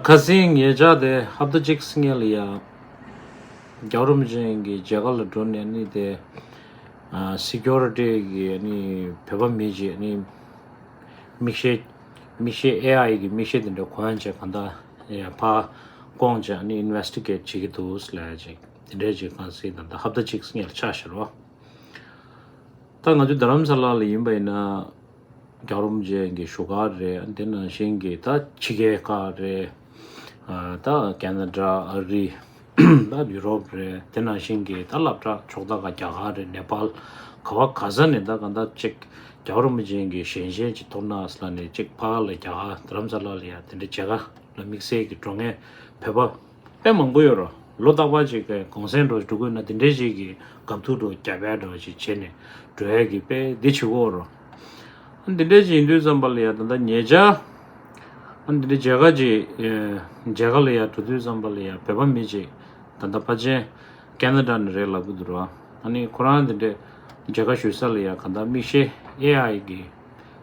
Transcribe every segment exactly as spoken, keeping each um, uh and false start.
ཁ་སང་ཉེ་ཆར་དེ་ཧབ་ཏ་གཅིག་སྔོན་ལ་ཡ། རྒྱལ་བ་རིན་པོ་ཆེ་གི་མཇལ་ཁ་ལ་འགྲོ་ནས་ནི་དེ། སི་ཀུ་རི་ཊི་གི་ནི་བོད་པ་མི་གཅིག་ནི། མིག་ཤེལ། མིག་ཤེལ་ཨེ་ཨའི་གི་མིག་ཤེལ་དེ་འདྲ་གོན་བྱས་གང་ལྟར་ཡ་ཕར་བསྐོངས་བྱས་ནི་ཨིན་ཝེ་སི་ཊི་གེ་ཊི་བྱེད་ཀྱི་འདུག་ལབ་ཅིག་དེ་འདྲ་ཅིག་ཁ་སང་ད་ལྟ་ཧབ་ཏ་གཅིག་སྔོན་ལ་ཆགས་ཤར་བ། ད་ང་ཚོ་རྡ་རམ་ས་ལ་ལ་ཡིན་པ་ཡིན་ན། རྒྱལ་བ་རིན་པོ་ཆེ་གི་བཞུགས་སྒར་རེད། དེ་ནང་བཞིན་གྱི་ད་ཕྱི་རྒྱལ་ཁག་རེད། ཨ་ད་ཁེ་ན་ཌ་ཨ་རི། ད་ཡུ་རོབ་རེད། དེ་ནང་བཞིན་གྱི་ད་སློབ་གྲྭ་ཕྱོགས་མཐའ་ཁག་རྒྱ་གར་རེད། ནེ་པཱལ། ག་བ་ག་ས་ནས་ད་གང་ལྟར་ཅིག་རྒྱལ་བ་རིན་པོ་ཆེ་གི་ཞལ་བཞེས་ཅིག་ཐོབ་ན་ཟེར་ལབ་ནས་ཅིག་ཕར་ལ་རྒྱ་གར་རྡ་རམ་ས་ལ་ལ་ཡ་དེ་འདྲ་མཇལ་ཁ་ལ་དམིགས་བསལ་གྱི་འགྲོ་མཁན་བོད་པ། དཔེ་མང་པོ་ཡོད་རོ། ལོ་རྟག་པར་ཅིག་གི་གུང་སེང་འགྲོ་འགྲོ་དགོས་ན་དེ་འདྲའི་ཅིག་གི་དགའ་བསུ་འགྲོ་རྒྱབ་པའི་འགྲོ་ཅིག་བྱས་ནས་འགྲོ་ཡས་ཀྱི་དཔེ་འདི་བྱེད་དགོས་རོ། ཨ་འདི་འདྲའི་ཅིག་ཡིན་དུས་ཙམ་པ་ལ་ཡ་ད་ལྟ་ཉེ་ཆར། ཨ་འདི་འདྲའི་མཇལ་ཁ་ཅིག་ཨེ་མཇལ་ཁ་ལ་ཡ་འགྲོ་དུས་ཙམ་པ་ལ་ཡ་བོད་པ་མི་ཅིག་ད་ལྟ་ཕལ་ཆེར་ཁེ་ན་ཌ་ནས་རེད་ལབ་ཀྱི་འདུག་རོ། ཨ་ནི་ཁོ་རང་འདི་འདྲའི་མཇལ་ཁ་ཞུ་ས་ལ་ཡ་གང་ལྟར་མིག་ཤེལ་ཨེ་ཨའི་གི་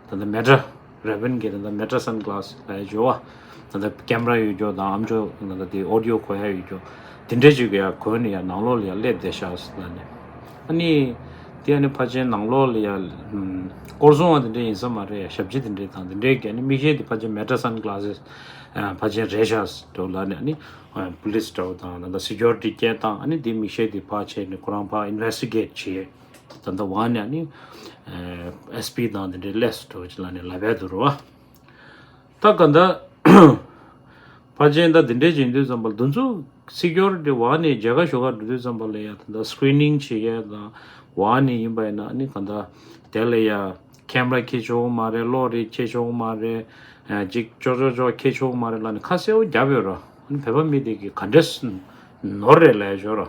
ད་ལྟ་མེ་ཊ་རེ་བན་གྱི་ད་ལྟ་མེ་ཊ་སན་ག་ལ་སི་ལབ་ཡ་ཅིག་ཡོད་བ། ད་ལྟ་ཀེམ་ར་ཡོད་ཅོག་དང་ཨ་མཆོག་ད་ལྟ་དེ་ཨོ་ཌི་ཡོ་གོ་ཡ་ཡོད་ཅོག་དེ་འདྲའི་ཅིག་ཡ་གོན་ནས་ཡ་ནང་ལོགས་ལ་ཡ་སླེབས་བསྡད་ཤག་ཟེར་ནས། ཨ་ནི་དེ་ཨ་ནི་ཕལ་ཆེར་ནང་ལོགས་ལ་ཡ་སྐོར་སྲུང་བ་དེ་འདྲ་ཡིན་ས་མ་རེད། ཡ་ཞབས་ཕྱི་དེ་འདྲ་དང་དེ་འདྲའི་གི་ཨ་ནི་མིག་ཤེལ་དེ་ཕལ་ཆེར་མེ་ཊ་སན་ག་ལ་སི་ཕལ་ཆེར་རེད་ཤག་འགྲོ་ལབ་ནས། ཨ་ནི་པུ་ལི་སི་འདྲ་བོ་དང་ད་ལྟ་སི་ཀུ་རི་ཊི་སྐད་བཏང་། ཨ་ནི་དེ་མིག་ཤེལ་དེ་ཕར་བྱས་ནས་ཁོ་རང་ཕར་ཨིན་ཝེ་སི་ཊི་གེ་ཊི་བྱས། ད་ལྟ་འོག་ནས་ཨ་ནི་ཨེ་སི་པི་དང་དེ་འདྲའི་སླེབས་སོང་འགྲོ་ཅིག་ལབ་ནས་ལབ་ཡ་འདུག་རོ། ད་ག་ད་ཕལ་ཆེར་ད་དེ་འདྲའི་བྱེད་དུས་ཙམ་པ་ལ་དེ་ཚོ་སི་ཀུ་རི་ཊི་འོག་ནས་མཇལ་ཁ་ཞུ་ག་འགྲོ་དུས་ཙམ་པ་ལ་ཡ་ད་ལྟ་སི་ཀི་རི་ནིང་བྱེད་ཡ་དང་འོག་ནས་ཡིན་པ་ཡིན་ན་ཨ་ནི་ག་ད་དེ་ལ་ཡ་ཁེམ་ར་འཁྱེར་ཆོག་གི་མ་རེད། གློག་རིགས་འཁྱེར་ཆོག་གི་མ་རེད། ཨ་ཅིག་ཅོ་ཅོ་ཅོ་འཁྱེར་ཆོག་གི་མ་རེད་ལབ་ནས་ཁ་གསལ་བོ་བརྒྱབ་ཡོད་རོ། བོད་པ་མི་དེ་གིས་ག་འདྲས་ནོར་རེད་ལབ་ཞོར།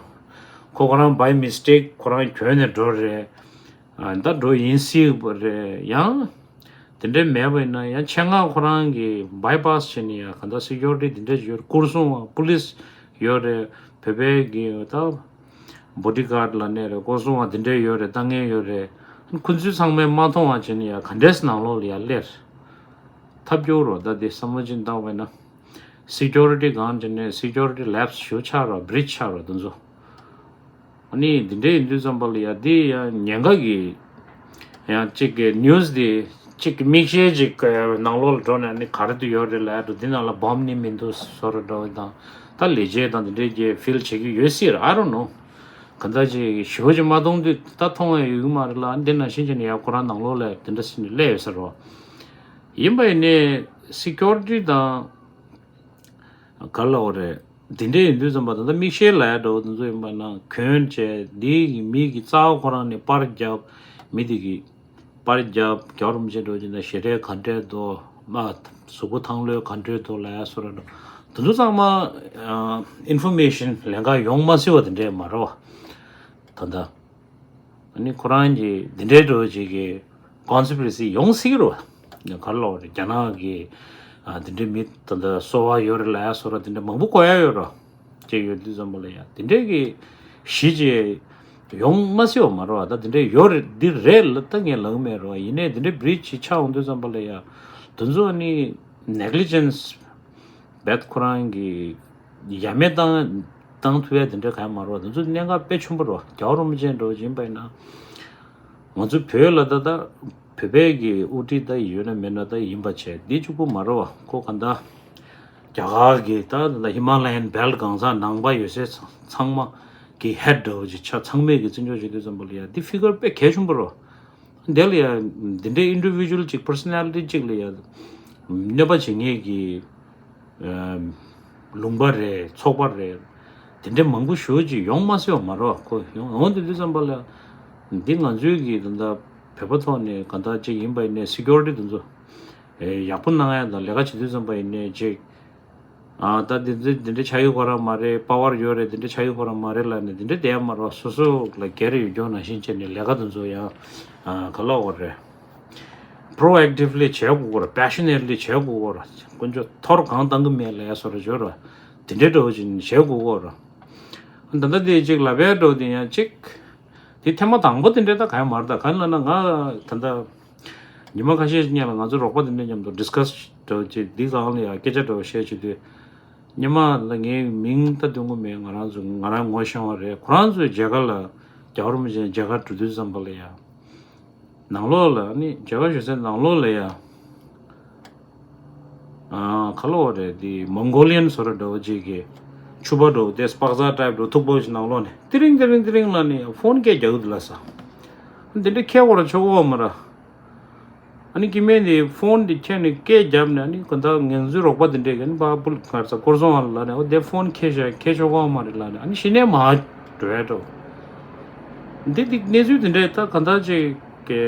ཁོ་ཁོ་རང་by mistake ཁོ་རང་གྱོན་ནས་འགྲོ་རེད། ཨ་ད་འགྲོ་ཡིན་སྲིད་པ་རེད། ཡང་དེ་འདྲས་མེད་པ་ཡིན་ན་ཡང་ཆེད་མངགས་ཁོ་རང་གིས་བྷའི་པ་སི་བྱས་ནས་ཡང་ག་ད་སི་ཀུ་རི་ཊི་དེ་འདྲས་ཡོད་རེད། སྐོར་སྲུང་བ་པུ་ལི་སི་ཡོད་རེད། བོད་པའི་གི་ད་བྷོ་ཌི་གྷར་ཌི་ལབ་ནས་རེད། སྐོར་སྲུང་བ་དེ་འདྲས་ཡོད་རེད། ལྟ་མཁན་ཡོད་རེད། ཁོ་ཚོས་ཚང་མས་མ་མཐོང་བ་བྱས་ནས་ཡང་ག་འདྲས་ནང་ལོགས་ལ་ཡང་སླེབས་ཐབས་སྐྱོ་རོ། ད་དེ་བསམ་བློ་ཅིག་བཏང་བ་ཡིན་ན། སི་ཀུ་རི་ཊི་སྒང་བྱས་ནས་སི་ཀུ་རི་ཊི་ལེབ་སི་ཞིག་ཆགས་རོ། བྷི་རིཇ་ཆགས་རོ་དེ་ཚོ། ཨ་ནི་འདི་འདྲ་ཡིན་དུས་ཙམ་པ་ལ་ཡ་འདི་ཡང་ཉེན་ཁ་གི་ཡང་གཅིག་གི་ནིའུ་སི་འདི་གཅིག་གི་མིག་ཤེལ་གཅིག་གི་ནང་ལོགས་ལ་འགྲོ་ནས་ནི་ག་རེ་དུ་ཡོད་རེད་ལབ་ཡ་འགྲོ། འདི་ནང་ལ་བོམ་ནི་མི་འདུག་བཟོ་འདྲ་འདྲ་བོ་དང་ད་ལས་བྱེད་དང་འདི་འདྲའི་གི་ཕིལ་བྱེད་ཀྱི་ཡོད་སྲིད་ར། I don't know། ག་འདྲ་ཅིག་ཞེ་པོ་ཅིག་མ་མཐོང་དུས་ད་མཐོང་བ་ཡོད་ཀྱི་མ་རེད་ལ། འདི་ནང་བཞིན་བྱས་ནས་ཡ་ཁོ་རང་ནང་ལོགས་ལ་འདི་འདྲ་ཟེར་ནས་སླེབས་ཡོད་ས་རེད། ཡིན་པ་ཡིན་ནའི་སི་ཀུ་རི་ཊི་དང་ག་ལ་འོ་རེད། འདི་འདྲ་ཡིན་དུས་ཙམ་པ་ད་ལྟ་མིག་ཤེལ་ལབ་ཡ་འདྲ་བོ་དེ་ཚོ་ཡིན་པ་ན་གྱོན་བྱས་འདི་གི་མི་གི་རྩ་བ་ཁོ་རང་ནས་པར་བརྒྱབ། མི་དེ་གི་པར་བརྒྱབ། རྒྱལ་བ་རིན་པོ་ཆེ་འགྲོ་ཅིག་ན་ཞལ་རས་ག་འདྲས་འདུག་མ་གཟུགས་པོ་ཐང་ལྷོད་ག་འདྲས་འདུག་ལབ་ཡ་བཟོ་འདྲ་འདྲ་བོ་དེ་ཚོ་ཚང་མ་ཨིན་ཕོར་མེ་ཤན་ལེན་ག་ཡོང་མ་སྲིད་པ་དེ་འདྲས་མ་རེད་བ། ད་ལྟ། ཨ་ནི་ཁོ་རང་གིས་འདི་འདྲའི་འགྲོ་བྱེད་ཀྱི་ཀོན་སི་པི་རེ་སི་ཡོང་སྲིད་ཀྱི་རེད་བ། ག་རེ་ལབ་དགོས་རེད། རྒྱ་ནག་གིས་ཨ་འདི་འདྲའི་མི་ད་ལྟ་སོ་པ་ཡོད་རེད་ལབ་ཡ་བཟོ་འདྲ་དེ་འདྲ་མང་པོ་གོ་ཡ་ཡོད་རེད་བ། ཅིག་ཡོད་དུས་ཙམ་པ་ལ་ཡ་དེ་འདྲའི་གི་གཞི་ཅིག་ཡོང་མ་སྲིད་པ་མ་རེད་བ། ད་དེ་འདྲའི་ཡོད་རེད། འདི་རེད་ལ་ད་ངས་ལབ་ཀྱི་མེད་རེད་བ། ཡིན་ནའི་དེ་འདྲའི་བྷི་རིཇ་ཅིག་ཆགས་ཡོང་དུས་ཙམ་པ་ལ་ཡ་དེ་ཚོ་ཨ་ནི་ནེག་ལི་ཇེན་སི་བེད་ཁོ་རང་གི་ཡ་མེད་བཏང་བཏང་ཐུབ་ཡ་དེ་འདྲ་གང་ཡང་མ་རེད་བ། དེ་ཚོ་གནད་འགག་དཔེ་ཆེན་པོ་རེད་བ། རྒྱལ་བ་རིན་པོ་ཆེ་འགྲོ་བཞིན་པ་ཡིན་ན། ང་ཚོ་བོད་ལ་ད་ལྟ་བོད་པའི་གི་དབུ་ཁྲིད་ད་ཡོད་ན་མེད་ན་ད་ཡིན་པ་བྱས་འདི་གཅིག་པུ་མ་རེད་བ། ཁོ་ག་འདྲ་རྒྱ་གར་གི་ད་ད་ལྟ་ཧི་མ་ལ་ཡན་བྷེལ་ཊི་གང་ས་ནང་པ་ཡོད་སའི་ཚང་མ་གི་ཧེཌ་འདྲ་བོ་ཅིག་ཆགས། ཚང་མས་གི་བརྩི་འཇོག་བྱེད་དུས་ཙམ་པ་ལ་ཡ་འདི་ཕི་གར་དཔེ་གལ་ཆེན་པོ་རེད་བ། འདི་ལ་ཡ་འདི་འདྲའི་ཨིན་ཌི་བི་ཇུ་ཨལ་གཅིག་པར་སོ་ནལ་ཊི་གཅིག་ལ་ཡ་གནོད་པ་བྱེད་མཁན་གྱི་ཨམ་ལུང་པ་རེད། ཚོགས་པ་རེད། དེ་འདྲའི་མང་པོ་ཞེ་པོ་ཅིག་ཡོང་མ་སྲིད་པ་མ་རེད་བ། ཁོ་ཡོང་འོང་དུས་དུས་ཙམ་པ་ལ་འདི་ང་ཚོའི་གི་ད་ལྟ་བོད་པ་ཐོག་ནས་ག་འདྲ་ཅིག་ཡིན་པ་ཡིན་ནའི་སི་ཀུ་རི་ཊི་དེ་ཚོ་ཨེ་ཡག་པོ་གནང་ཡ་དང་ལས་ཀ་བྱེད་དུས་ཙམ་པ་ཡིན་ནའི་ཅིག་ཨ་ད་འདི་འདི་འདི་འདྲ་ཆགས་ཡོད་ཁོ་རང་མ་རེད། པ་ཝར་ཡོད་རེད། འདི་འདྲ་ཆགས་ཡོད་ཁོ་རང་མ་རེད་ལབ་ནས་འདི་འདྲ་བསྡད་ཡ་མ་རེད་བ། སོ་སོ་ལ་སྒེར་ཡོད་རྒྱུ་ནང་བཞིན་བྱས་ནས་ལས་ཀ་དེ་ཚོ་ཡང་ཨ་ག་ལབ་དགོས་རེད། པྲོ་ཨེག་ཊིབ་ལི་བྱེད་དགོས་ཀྱི་རེད། པེ་ཤ་ནེ་ཊི་ལི་བྱེད་དགོས་ཀྱི་རེད། དཀོན་མཆོག་ཐོར་གང་བཏང་གི་མེད་ལབ་ཡ་བཟོ་འདྲ་ཅིག་ཡོད་རེད་བ། དེ་འདྲའི་འདྲ་བོ་ཅིག་བྱེད་དགོས་ཀྱི་རེད། ད་ལྟ་དེ་ཅིག་ལབ་ཡ་འདྲ་བོ་དེ་ཡང་ཅིག་དེ་ཐེངས་མ་དང་པོ་དེ་འདྲ་ད་གང་ཡང་མ་རེད། ད་གང་ལབ་ན་ང་ད་ལྟ་ཉི་མ་ཁ་ཤས་ཤིག་སྔོན་ལ་ང་ཚོ་རོགས་པ་དེ་འདྲ་མཉམ་དུ་ཌི་སི་ཀ་སི་འདྲ་བོ་ཅིག་འདི་སྒང་ལ་ཡ་སྐད་ཆ་འདྲ་བོ་བཤད་བྱེད་དུས། སྔོན་མ་ལ་ངའི་མིང་ལྟ་དུས་ངོ་མེད། ང་རང་ཚོ་ང་རང་ངོ་ཤེས་པ་རེད། ཁོ་རང་ཚོའི་མཇལ་ཁ་ལ་རྒྱལ་བ་རིན་པོ་ཆེ་མཇལ་ཁ་འགྲོ་དུས་ཙམ་པ་ལ་ཡ། ནང་ལོགས་ལ་ནི་མཇལ་ཁ་ཞུ་སའི་ནང་ལོགས་ལ་ཡ། ཨ་ཁ་ལོ་རེད་དེ་མོང་གོ་ལི་ཡན་བཟོ་འདྲ་འདྲ་བོ་ཅིག་གི་ཕྱུ་པ་འདྲ་བོ་དེ་སྤགས་ཚག་ཊའིབ་འདྲ་བོ་མཐུག་པོ་ཞིག་ནང་ལོགས་ནས་ཏི་རིང་ཏི་རིང་ཏི་རིང་ལ་ནི་ཕོན་སྐད་རྒྱག་གི་འདུག་ལབ་ས། འདི་འདྲ་ཁྱེད་ཁོ་རང་ཆོག་གོ་མ་ར། ཨ་ནི་སྐྱེ་དམན་དེ་ཕོན་དེ་ཁྱེར་ནས་སྐད་བརྒྱབ་ནས། ཨ་ནི་གང་ལྟར་ང་ཚོའི་རོགས་པ་དེ་འདྲས་ཀྱིས་ཨ་ནི་ཕར་པུ་ག་རེ་ཟ་སྐོར་སྲུང་བ་ལ་ནས། འོ་དེ་ཕོན་ཁྱེར་ཤག་ཁྱེར་ཆོག་གོ་མ་རེད་ལབ་ནས། ཨ་ནི་གཞི་ནས་མར་འགྲོ་ཡ་འགྲོ། འདི་འདི་གནས་ཚུལ་དེ་འདྲས་ད་གང་ལྟར་ཅིག་གི་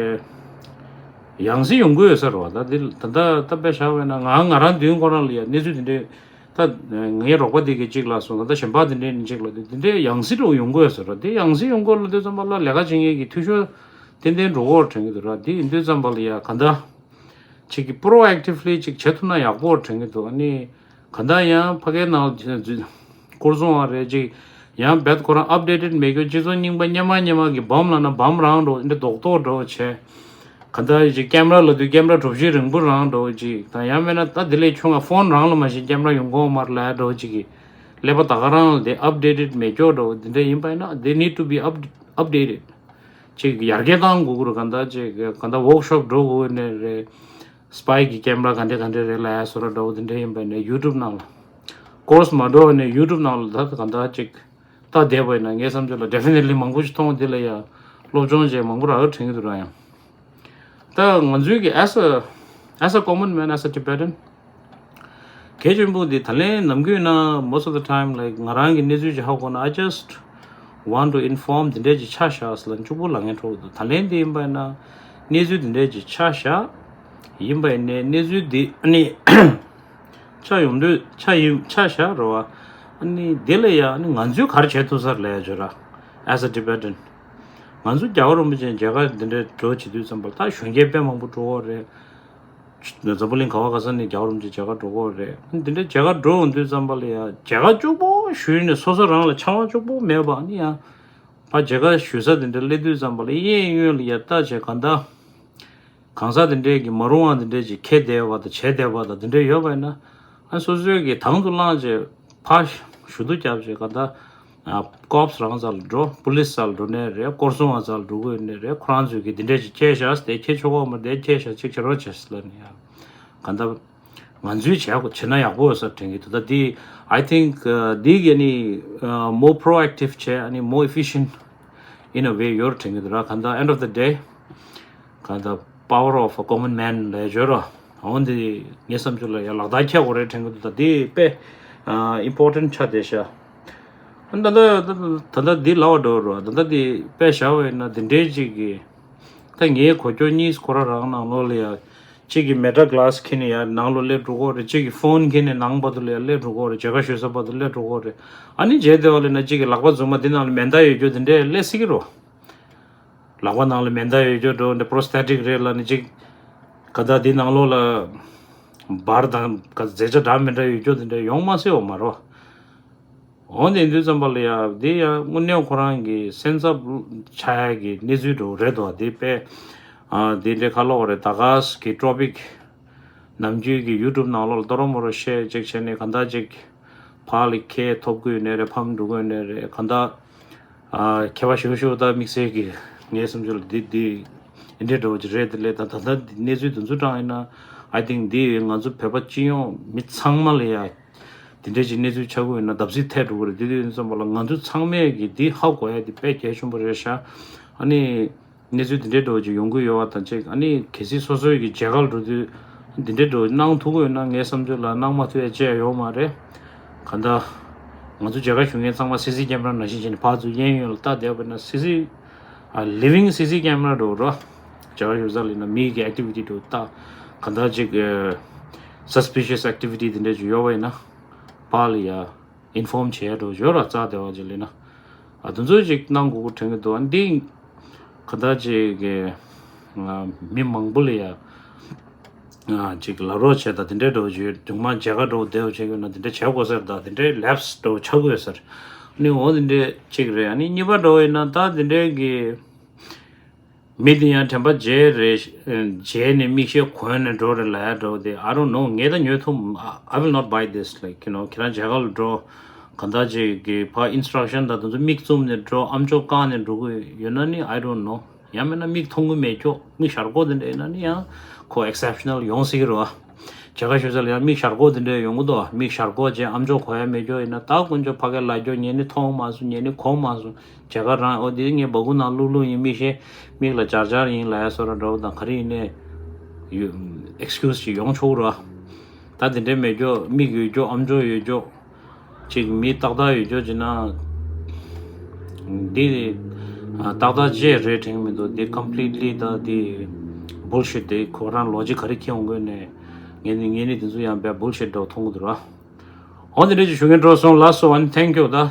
ཡང་སྲིད་ཡོང་གི་ཡོད་ས་རེད་བ། ད་འདི་ད་ལྟ་ད་དཔེ་བཞག་པ་ཡིན་ན་ང་ང་རང་མདུན་ཁོ་རང་ལ་ཡ་གནས་ཚུལ་དེ་འདྲས། ད་ངའི་རོགས་པ་དེ་གིས་གཅིག་ལབ་སོང་། ད་ལྟ་གཞན་པ་དེ་འདྲས་ནས་གཅིག་ལབ་དུས་དེ་འདྲས་ཡང་སྲིད་འགྲོ་ཡོང་གི་ཡོད་ས་རེད། དེ་ཡང་སྲིད་ཡོང་གི་ཡོད་ལབ་དུས་ཙམ་པ་ལ་ལས་ཀ་བྱེད་མཁན་གྱི་འཐུས་ཤོར་ཏན་ཏན་འགྲོ་གི་ཡོད་དྲན་གྱི་འདུག་ར། དེ་ཡིན་དུས་ཙམ་པ་ལ་ཡ་གང་ལྟར་ཅིག་གི་པྲོ་ཨེག་ཊིབ་ལི་ཅིག་བྱེད་ཐུབ་ན་ཡག་པོ་དྲན་གྱི་འདུག་ཨ་ནི་གང་ལྟར་ཡང་ཕ་གིའི་ནང་སྐོར་སྲུང་བ་རེད་ཅིག་ཡང་རྦད་ཁོ་རང་ཨབ་ཌེ་ཊེཌ་མེད་རྒྱུ། སྤྱི་ཚོགས་རྙིང་པ་སྔོན་མ་སྔོན་མ་གི་བམ་ལབ་ན་བམ་རང་འགྲོ། འདི་རྡོག་རྡོག་འགྲོ་བྱས། གང་ལྟར་ཅིག་ཀེམ་ར་ལབ་དུས་ཀེམ་ར་གྲུ་བཞི་རིང་པོ་རང་འགྲོ་ཅིག་དང་། ཡང་མིན་ན་ད་དེ་ལས་ཆུང་བ་ཕོན་རང་ལ་མ་གཞི་ཀེམ་ར་ཡོང་གི་ཡོད་མ་རེད་ལབ་འགྲོ་ཅིག་གི་ཀླད་པ་ད་ག་རང་ལ་དེ་ཨབ་ཌེ་ཊེཌ་མེད་རྒྱུ་འགྲོ། དེ་འདྲ་ཡིན་པ་ཡིན་ན་they need to be up updated. ཅིག་ཡར་རྒྱས་བཏང་དགོས་ཀྱི་རེད། གང་ལྟར་ཅིག་གང་ལྟར་ཝོག་ཤོབ་འགྲོ་དགོས་ནི་རེད། སི་པའི་གི་ཀེམ་ར་ག་འདྲ་ག་འདྲ་རེད་ལབ་ཡ་བཟོ་འདྲ་འདྲ་བོ་དེ་འདྲ་ཡིན་པ་ཡིན་ན་ཡུ་ཊུབ་ནང་ལ་ཀོར་སི་མ་འགྲོ་བ་ནས་ཡུ་ཊུབ་ནང་ལ་ད་གང་ལྟར་ཅིག་ལྟ་བསྡད་པ་ཡིན་ན་ངའི་བསམ་ཚུལ་ལ་ཌེ་ཕི་ནེ་ཊི་ལི་མང་པོ་ཞིག་མཐོང་། དེ་ལ་ཡ་སློབ་སྦྱོང་བྱས་མང་པོ་རག་གི་དྲན་གྱི་འདུག་ར། ཡང་ད་ང་ཚོའི་གི་as a as a common man, as a Tibetan, གལ་ཆེན་པོ་འདི་ད་ལན་ནམ་རྒྱུན་ན་most of the time, like, ང་རང་གི་གནས་ཚུལ་ཅིག་ཧ་གོ་ན། I just want to inform. འདི་འདྲས་ཅིག་ཆགས་བཞག་ཟེར་ལ་གཅིག་པོ་ལབ་མཁན་འདྲ་བོ་འདུག་ད་ལན་འདི་ཡིན་པ་ཡིན་ན་གནས་ཚུལ་འདི་འདྲས་ཅིག་ཆགས་བཞག་ཡིན་པ་ཡིན་ནའི་གནས་ཚུལ་འདི་ཨ་ནི་ཆགས་ཡོང་དུས་ཆགས་ཡིན་ཆགས་བཞག་རེད་བ། ཨ་ནི་འདི་ལ་ཡ་ཨ་ནི་ང་ཚོས་ག་རེ་བྱེད་ཐུབ་ས་རེད་ལབ་ཡ་བྱོས་ར། As a Tibetan, ང་ཚོ་རྒྱལ་བ་རིན་པོ་ཆེ་མཇལ་ཁ་འདི་འདྲའི་འགྲོ་བྱེད་དུས་ཙམ་པ་ལ་ད་གཞོན་སྐྱེས་དཔེ་མང་པོ་འགྲོ་གི་རེད། འཛམ་བུ་གླིང་ག་བ་ག་ས་ནས་རྒྱལ་བ་རིན་པོ་ཆེ་མཇལ་ཁ་འགྲོ་གི་རེད། འདི་འདྲའི་མཇལ་ཁ་འགྲོ་ཡོང་དུས་ཙམ་པ་ལ་ཡ་མཇལ་ཁ་གཅིག་པོ་ཞུས་ནས་སོ་སོ་རང་ལ་འཆང་བ་གཅིག་པོ་མེད་པ། ཨ་ནི་ཡང་ཕར་མཇལ་ཁ་ཞུ་ས་འདི་འདྲ་སླེབས་དུས་ཙམ་པ་ལ་གཡས་གཡོན་ལ་ཡ་ལྟ་བྱས་གང་ལྟར་གང་ཟག་དེ་འདྲས་ཀྱིས་མ་རུང་བ་དེ་འདྲས་ཀྱིས་འཁྱེར་བསྡད་པ་དང་བྱས་བསྡད་པ་དང་དེ་འདྲས་ཡོད་པ་ཡིན་ན། ཨ་སོ་སོའི་གི་དང་དུ་བླངས་བྱས་ཕར་ཞུ་གཏུག་རྒྱབ་བྱས་ག་ད་ཀོབ་སི་རང་རྩ་ལ་འགྲོ། པུ་ལི་སི་རྩ་ལ་འགྲོ་ནའི་རེད། སྐོར་སྲུང་བ་རྩ་ལ་འགྲོ་དགོས་ནའི་རེད། ཁོ་རང་ཚོས་གི་དེ་འདྲས་ཀྱིས་འཁྱེར་བཞག་དེ་འཁྱེར་ཆོག་གོ་མ་རེད། དེ་འཁྱེར་བཞག་ཅིག་བྱེད་རོགས་བྱས་ཟེར་ལབ་ནས་ཡ་ག་ད་ང་ཚོས་བྱས་དགོས་བྱས་ན་ཡག་པོ་ཡོད་ས་དྲན་གི་འདུག་ད་འདི་I think འདི་གི་ནི་more proactive བྱས། ཨ་ནི་more efficient in a way ཡོད་དྲན་གི་འདུག་ར། ག་ད་end of the day ག་ད་power of a common man ལབ་ཡ་ཡོད་ར། འོ་འདི་ངའི་བསམ་ཚུལ་ལ་ཡ་ལག་བསྟར་འཁྱེར་དགོས་རེད་དྲན་གི་འདུག་ད་འདི་དཔེ་important ཆགས་བསྡད་ཤག་ད་ད་ད་ད་འདི་ལབ་པ་འདྲ་བོ་ར། ད་ད་འདི་དཔེ་བཞག་པ་ཡིན་ན་འདི་འདྲའི་ཅིག་གི་ད་ངའི་གོ་ཆོད་གཉིས་ཁོ་རང་རང་ནང་ལོགས་ལ་ཡ། གཅིག་གིས་མེ་ཊ་གི་ལཱ་སི་འཁྱེར་ནས་ཡར་ནང་ལོགས་སླེབས་འགྲོ་གི་རེད། གཅིག་གིས་ཕོན་འཁྱེར་ནས་ནང་བར་དུ་ལ་ཡར་སླེབས་འགྲོ་གི་རེད། མཇལ་ཁ་ཞུ་ས་བར་དུ་སླེབས་འགྲོ་གི་རེད། ཨ་ནི་མཇལ་བསྡད་པ་ལ་ན་གཅིག་གི་ལག་པ་བཙུགས་མ་འདི་ནང་ལ་མེ་མདའ་ཡོད་རྒྱུ་འདི་འདྲས་སླེབས་སྲིད་ཀྱི་རེད། ལག་པ་ནང་ལ་མེ་མདའ་ཡོད་རྒྱུ་འདྲ་བོ་འདི་པྲོ་སི་ཐེ་ཊིག་རེད་ལབ་ནས་གཅིག་ག་ད་འདི་ནང་ལོགས་ལ་འབར་དང་ག་རྫས་ཆ་འདྲ་མི་འདྲ་ཡོད་རྒྱུ་འདི་འདྲས་ཡོང་མ་སྲིད་པ་མ་རེད། འོ་དེ་ཡིན་དུས་ཙམ་པ་ལ་ཡ་འདི་ཡ་དངོས་གནས་ཁོ་རང་གི་སེམས་འཚབ་ཆགས་ཡ་གི་གནས་ཚུལ་འདྲ་བོ་རེད་འདུག་འདི་དཔེ་ཨ་འདི་འདྲའི་ཁ་ལོག་རེད། ད་ག་གི་ཊོ་པིག་ནམ་རྒྱུན་གྱི་ཡུ་ཊུབ་ནང་ལོགས་ལ་ཏོ་རོ་མོ་རོ་བཤད་ཅིག་བྱས་ནས་གང་ལྟར་ཅིག་ཕར་ལ་ཁེ་ཐོབ་དགོས་ནའི་རེད། ཕམ་འགྲོ་དགོས་ནའི་རེད། གང་ལྟར་ཨ་ཁྱད་པར་ཞེ་པོ་ཞེ་པོ་ད་དམིགས་བསལ་གྱི་ངའི་བསམ་ཚུལ་ལ་འདི་འདི་འདི་འདྲའི་འདྲ་བོ་ཅིག་རེད། དེ་ལས་ད་ད་ལྟ་འདི་གནས་ཚུལ་འདི་ཚོ་དྲངས་ཡིན་ན་I think འདི་ང་ཚོ་བོད་པ་སྤྱི་ཡོངས་མི་ཚང་མ་ལ་ཡ། དེ་འདྲའི་ཅིག་གནས་ཚུལ་ཆགས་ཀྱི་ཡོད་ན་བརྡབ་གསིག་ཐེབས་འགྲོ་གི་རེད། དེ་དུས་ཙམ་པ་ལ་ང་ཚོ་ཚང་མས་ཀྱི་འདི་ཧ་གོ་ཡ་དེ་དཔེ་གལ་ཆེན་པོ་རེད་ཤག་ཨ་ནི་གནས་ཚུལ་དེ་འདྲའི་འདྲ་བོ་ཅིག་ཡོང་གི་ཡོད་པ་དང་གཅིག་ཨ་ནི་གལ་སྲིད་སོ་སོའི་གི་མཇལ་ཁ་འགྲོ་དུས་འདི་འདྲའི་འདྲ་བོ་གནང་ཐུབ་ཀྱི་ཡོད་ན་ངའི་བསམ་ཚུལ་ལ་གནང་མ་ཐུབ་ཡ་ཅི་ཡང་ཡོད་མ་རེད། གང་ལྟར་ང་ཚོ་མཇལ་ཁ་ཞུ་མཁན་ཚང་མ་སི་སི་ཀེམ་ར་ནང་བཞིན་བྱས་ནས་ཕར་ཚུར་གཡས་གཡོན་ལ་ལྟ་བསྡད་པ་ན་སི་སི་ཨ་ལི་ཝིང་སི་སི་ཀེམ་ར་འདྲ་བོ་ར། མཇལ་ཁ་ཞུ་ས་ལ་ཡིན་ན་མི་གི་ཨེག་ཊི་ཝི་ཊི་འདྲ་བོ་ལྟ། གང་ལྟར་ཅིག་ཨ་སས་པི་ཤི་ཡས་ཨེག་ཊི་ཝི་ཊི་དེ་འདྲ་ཅིག་ཡོད་པ་ཡིན་ན། པཱ་ལ་ཡ་ཨིན་ཕོམ་བྱེད་ཡ་འགྲོ་ཡོད་ར། རྩ་བདེ་བ་ཅིག་ལས་ན་ཨ་དེ་ཚོ་ཅིག་གནང་དགོས་དྲན་གྱི་འདུག་ཨ་འདི་ག་ད་ཅིག་གི་ང་མི་མང་པོ་ལ་ཡ་ཨ་ཅིག་ལབ་རོགས་བྱས་ད་དེ་འདྲའི་འགྲོ་བྱེད་དུང་མ་མཇལ་ཁ་འགྲོ་བསྡད་བྱེད་དགོས་ན་དེ་འདྲ་བྱེད་དགོས་ཟེར། ད་དེ་འདྲའི་ལེབ་སི་འགྲོ་ཆགས་དགོས་ཟེར། ཨ་ནི་འོ་དེ་འདྲའི་ཅིག་རེད། ཨ་ནི་གཉིས་པ་འགྲོ་ཡིན་ན་ད་དེ་འདྲའི་གི་མི་དེ་ཡང་དྲན་པ་བརྗེད་རེད། བརྗེད་ནས་མིག་ཤེལ་གོན་ནས་འགྲོ་རེད་ལབ་ཡ་འདྲ་བོ་དེ། I don't know. ངས་ད་ཉོས་ཐུབ། I will not buy this. Like, you know, ཁྱེད་རང་མཇལ་ཁ་ལ་འགྲོ། གང་ལྟར་ཅིག་གི་ཕར་instruction དང་དེ་ཚོ་མིག་བཙུམ་ནས་འགྲོ། ཨམ་ཅོག་བཀག་ནས་འགྲོ་གི་ཡོད་ན་ནི། I don't know. ཡང་མིན་ན་མིག་མཐོང་གི་མེད་ཀྱོག་མིག་ཞར་སྐོར་དེ་འདྲ་ཡིན་ན་ནི་ཡང་ཁོ་exceptional ཡོང་སྲིད་ཀྱི་རེད་བ། མཇལ་ཁ་ཞུ་ས་ལ་ཡང་མིག་ཞར་སྐོར་དེ་འདྲ་ཡོང་གི་འདུག་མིག་ཞར་སྐོར་བྱས་ཨམ་ཅོག་གོ་ཡ་མེད་ཀྱོག་ཡིན་ན། ད་དཀོན་མཆོག་ཕ་གིར་ལབ་ཀྱོག་ངས་ནི་མཐོང་མ་སོང་། ངས་ནི་གོ་མ་སོང་། མཇལ་ཁ་རང་། ཨོ་དེ་ངས་སྦ་ཁུག་ནང་བླུགས་བླུགས་ཡིན། མིག་ཤེལ་མིག་ལ་འབྱར་འབྱར་ཡིན་ལབ་ཡ་བཟོ་འདྲ་འདྲ་བོ་དང་ག་རེ་ཡིན་ནའི་ཡོད། excuse ཅིག་ཡོང་ཆོག་གི་རེད་བ། ད་དེ་འདྲ་མེད་ཀྱོག་མིག་ཡོད་ཀྱོག་ཨམ་ཅོག་ཡོད་ཀྱོག་ཅིག་མི་ཏག་ཏག་ཡོད་ཀྱོག་བྱས་ན། འདི་ཏག་ཏག་ཅིག་རེད་དྲན་གྱི་མི་འདུག་འདི་completely ད་འདི་bullshit དེ། ཁོ་རང་logic ག་རེ་འཁྱེར་ཡོང་གི་ནས། ངས་ནི་ངས་ནི་འདི་ཚོ་ཡང་བས་bullshit འདྲ་བོ་མཐོང་གི་འདུག་ར། འོ་འདི་འདྲ་ཅིག་ཞུ་མཁན་འགྲོ་སོང་། ལགས་སོ། ཨ་ནི་thank you ད།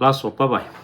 ལགས་སོ། bye bye།